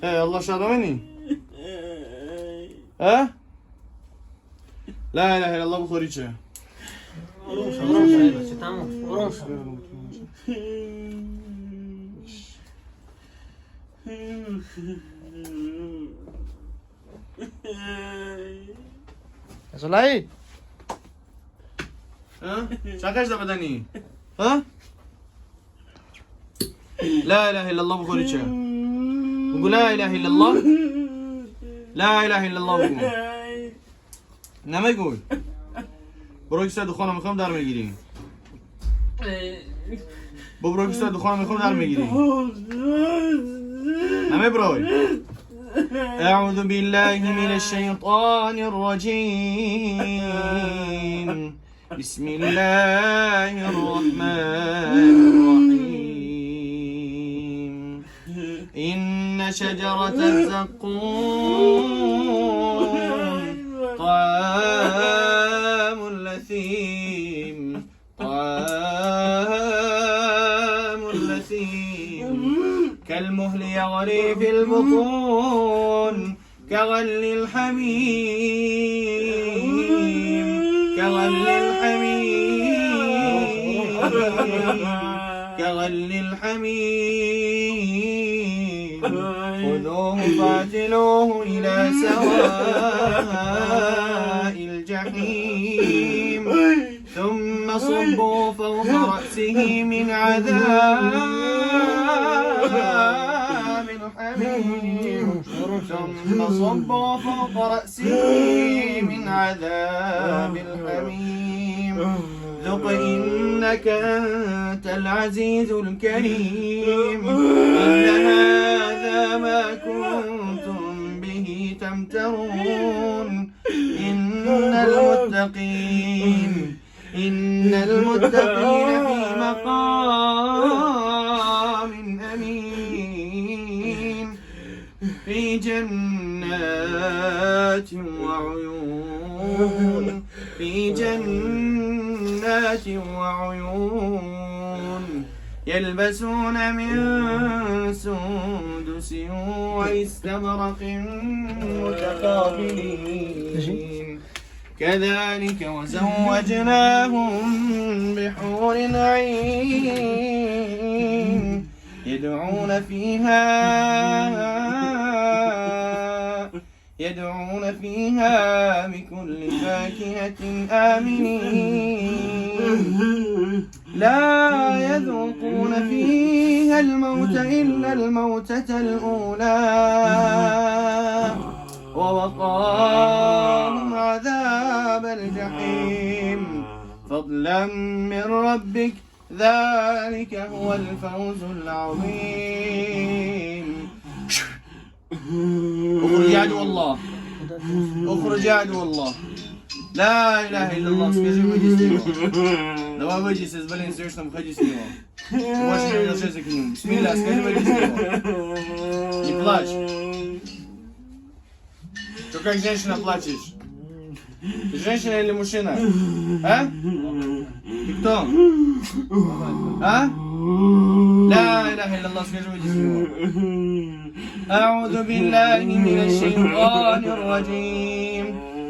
Э, Аллах шадомени? Э? Ла илаҳа иллаллоҳ, бухӯри че? Ором шав, ором шав, бача, тамом, ором шав. Солаи. Чакаш да бадани? Ҳа? Ла илаҳа иллаллоҳ, бухӯри че? Бугу ла илаҳа иллаллоҳ. Ла илаҳа иллаллоҳ бугу. Намегӯй. Бро, ки духона мехоҳам дар мегирӣ. Бобро, ки духона мехоҳам дар мегирӣ. Намеброй. أعوذ بالله من الشيطان الرجيم. بسم الله الرحمن الرحيم. إن شجرة الزقوم طعام الأثيم، طعام الأثيم، كالمهل يغلي في البطون، كغلي الحميم، كغلي الحميم، كغلي الحميم. خذوه فاعتلوه إلى سواء الجحيم، ثم صبوا فوق رأسه من عذاب الحميم، ثم صبوا فوق رأسه من عذاب الحميم. ذق إنك أنت العزيز الكريم. إن هذا ما كنتم به تمترون. إن المتقين، إن المتقين في مقام أمين، في جنات وعيون، في جنات وعيون، يلبسون من سندس واستبرق متقابلين. كذلك وزوجناهم بحور عين، يدعون فيها بكل فاكهة آمنين، لا يذوقون فيها الموت إلا الموتة الأولى، ووقاهم عذاب الجحيم. فضلا من ربك، ذلك هو الفوز العظيم. اخرج يا عدو الله، اخرج يا عدو الله. لا اله الا الله. Скажи, выйди с него. Давай, выйди с блин, срочно выходи с него. Больше не возвращайся к нему. Бисмилля, скажи, выйди с него. Не плачь. Ты как женщина плачешь? Ты женщина или мужчина? А? Ты кто? А? لا إله إلا الله. Скажи, выйди с него. أعوذ بالله من الشيطان الرجيم.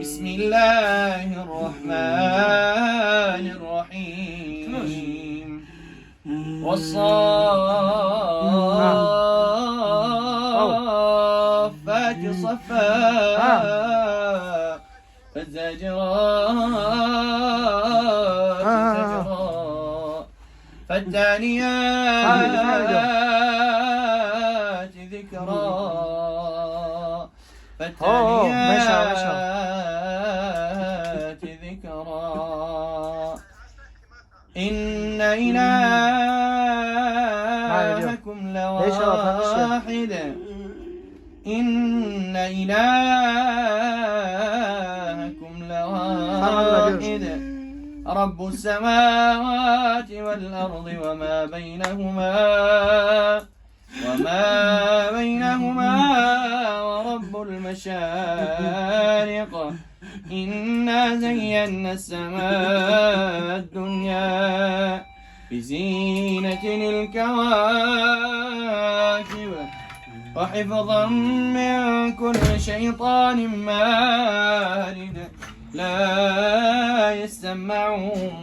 بسم الله الرحمن الرحيم. والصافات صفا، فالزاجرات زجرا، فالتاليات ذكرا، فالتاليات ذكرا. إن إلهكم لواحد. إن إلهكم لواحد. رب السماوات والأرض وما بينهما، وما بينهما، ورب المشارق. إنا زينا السماء الدنيا بزينة الكواكب. وحفظا من كل شيطان مارد. لا يسمعون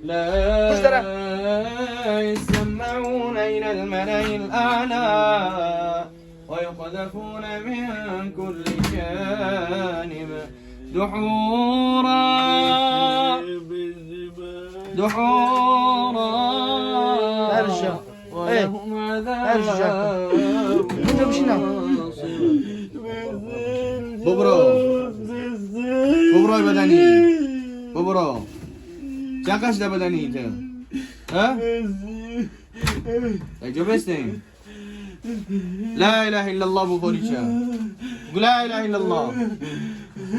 لا يسمعون إلى الملأ الأعلى ويقذفون من كل جانب دحورا دحورا ارجع. ولهم عذاب ارجع. انت مشينا. ببرو ببرو بدني ببرو چقدر ده بدنی تو ها؟ اجا بستیم. لا اله الا الله بخوری چه. قل لا اله الا الله،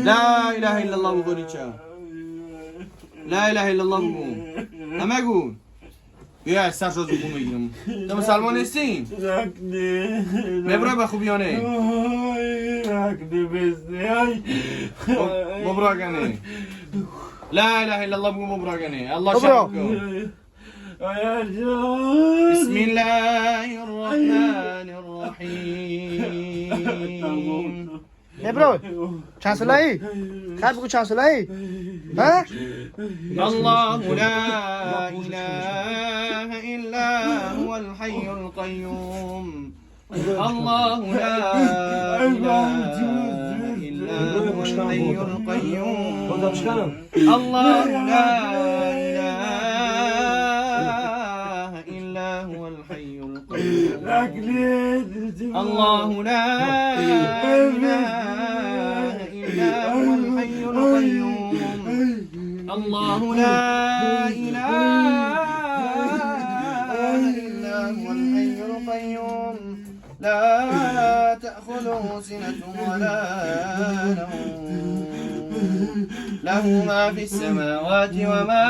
لا اله الا الله بخوری چه. لا اله الا الله بگو. همه گو. بیا از سر شو زبون میگیرم. تو مسلمان نیستی؟ مبرو به خوبیانه مبرو کنه. لا اله الا الله بگو. مبرو کنه. الله مبرو. شکر. بسم الله الرحمن الرحیم. نبرو چند ساله‌ای؟ خیر بگو چند ساله‌ای؟ ها؟ الله لا اله الا هو الحي القيوم. الله لا اله الا هو الحي القيوم. الله لا اله الا هو الحي القيوم. الله لا اله الا هو الحي القيوم. الله لا إله إلا هو الحي القيوم. لا تأخذه سنة ولا نوم. له ما في السماوات وما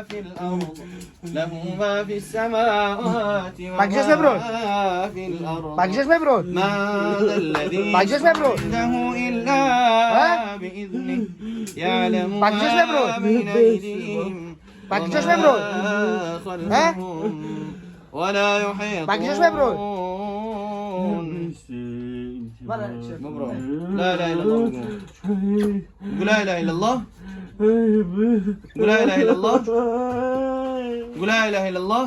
في الأرض. له ما في السماوات باگجش مبرو. وما في الأرض. باگجش مبرو. ما ذا الذي باگجش مبرو. عنده إلا ها؟ بإذنه يعلم باگجش ما مبرو. بين أيديهم باگجش مبرو. وما خلفهم ولا يحيطون. باگجش مبرو. مبرو. لا إله إلا الله. قل لا إله إلا الله. قل لا إله إلا الله. قل لا إله إلا الله.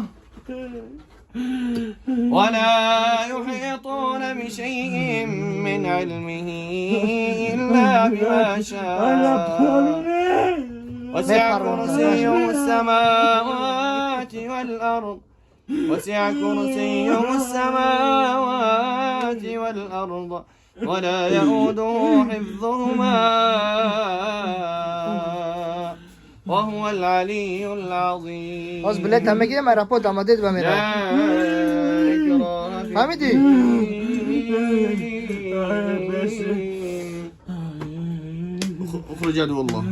ولا يحيطون بشيء من علمه إلا بما شاء. وسع كرسيه السماوات والأرض. وسع كرسيه السماوات والأرض ولا يؤوده حفظهما وهو العلي العظيم. باز بلیط هم میگیرم airport آماده و لا میرم. إكراه في فهمیدی؟ الدين. اخرج عدو الله.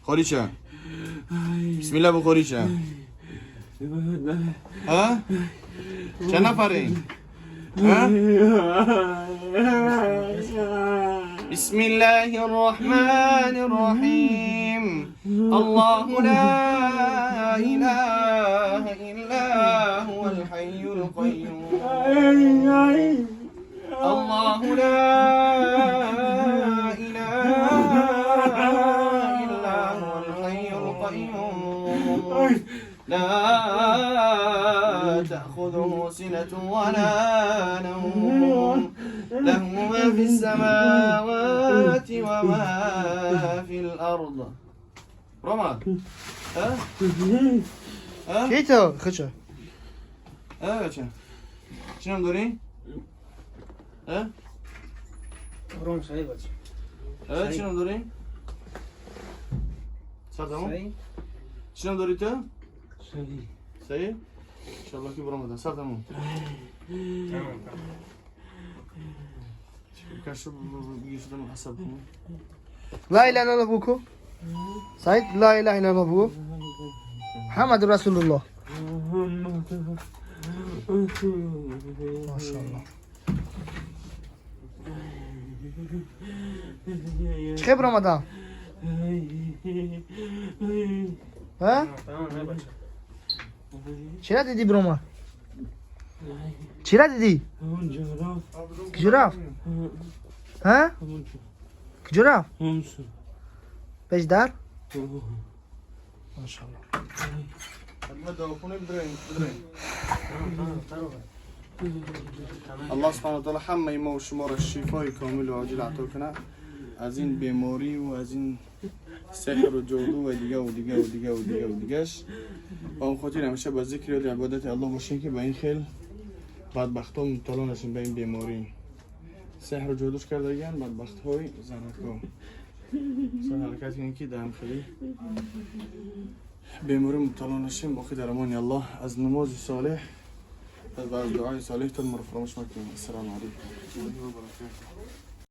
خارجة. بسم الله بخارجة. ها؟ چند نفرین؟ ها؟ بسم الله الرحمن الرحيم. الله لا إله إلا هو الحي القيوم. الله لا إله إلا هو الحي القيوم. لا تأخذه سنة ولا نوم. له ما في السماوات وما في الأرض. روما ها ها. کی تو خچه؟ ها بچه چی نام داری؟ ها؟ روم صحیح بچه. ها چی نام داری؟ سر تمام؟ صحیح. چی نام داری تو؟ صحیح؟ انشالله که برام سر تمام. تمام. کاش بگیر شدم حساب کنم. لا اله الا الله بگو سعید. لا اله الا الله بگو. محمد رسول الله. ماشاءالله چه برآمدم ها؟ تمام بچه. چرا دیدی برآمد؟ Чира дидӣ? Куҷо рафт? Ҳа? Куҷо рафт? Пеш дар? Машалло. Доруخونه بدرین بدرین. الله سبحانه وتعالی همه ما و شما را شفای کامل و عاجل عطا کنه از این بیماری و از این سحر و جادو و دیگه و دیگه و دیگه و دیگه و دیگهش. و اون خاطر همیشه با ذکر و عبادت الله باشین که به این خیل بدبخت ها مبتلا نشین به این بیماری. سحر و جادوش کردگن بدبخت های زنکا. سر حرکت کنین که در خیلی بیماری مبتلا نشیم. باقی در امان الله. از نماز صالح و از دعای صالح تون مرا فراموش نکنیم. السلام علیکم و برکاته.